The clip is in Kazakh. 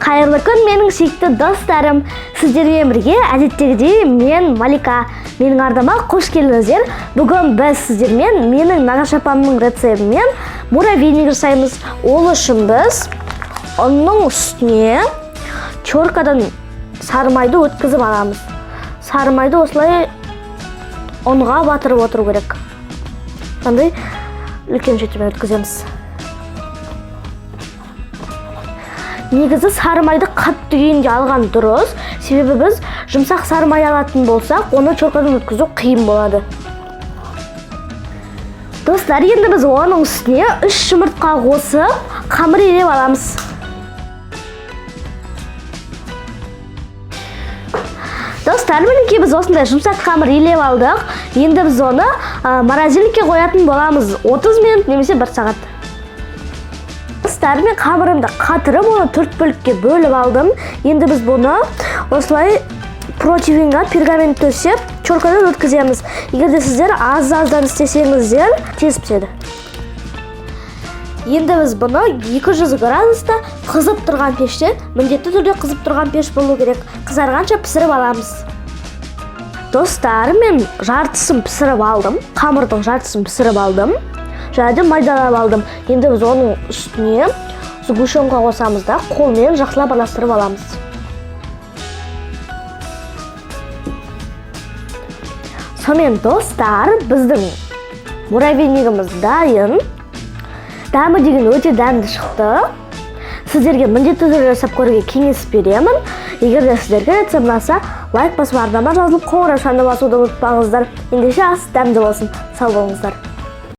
Қайырлы күн, менің сүйікті достарым! Сіздермен бірге әдеттегідей мен, Малика. Менің арнама қош келдіңіздер. Бүгін біз сіздермен менің нағашы апамның рецептімен муравейник жасаймыз. Ол үшін біз ұнның үстіне теркадан сары майды өткізіп аламыз. Сары майды осылай ұнға батырып отыру керек. Мынандай үлкен жетімен өткіземіз. Негізі сары майды қатты күйінде алған дұрыс, себебі біз жұмсақ сары май алатын болсақ, оны теркадан өткізу қиын болады. Достар, енді біз оның үстіне 3 жұмыртқа қосып, қамыр илеп аламыз. Достар, мінекей біз осындай жұмсақ қамыр илеп алдық. Енді біз оны морозильникке қоятын боламыз 30 минут немесе 1 сағат. Достар, мен қамырымды қатырып, оны 4 бөлікке бөліп алдым. Енді біз бұны осылай противеньға пергамент төсеп, теркадан өткіземіз. Егер де сіздер аз-аздан істесеңіздер, тез піседі. Енді біз бұны 200 градуста қызып тұрған пеште, міндетті түрде қызып тұрған пеш болу керек, қызарғанша пісіріп аламыз. Достар, мен жартысын пісіріп алдым, қамырдың жартысын пісіріп алдым. Және де майдалап алдым. Енді біз оның үстіне сгущенка қосамыз да, қолмен жақсылап араластырып аламыз. Сонымен, достар, біздің муравейнигіміз дайын. Дәмі деген өте дәмді шықты. Сіздерге міндетті түрде жасап көруге кеңес беремін. Егер де сіздерге рецепт ұнаса, лайк басып, арнама жазылып, қоңыраушаны басуды ұмытпаңыздар. Ендеше ас дәмді болсын. Сау болыңыздар.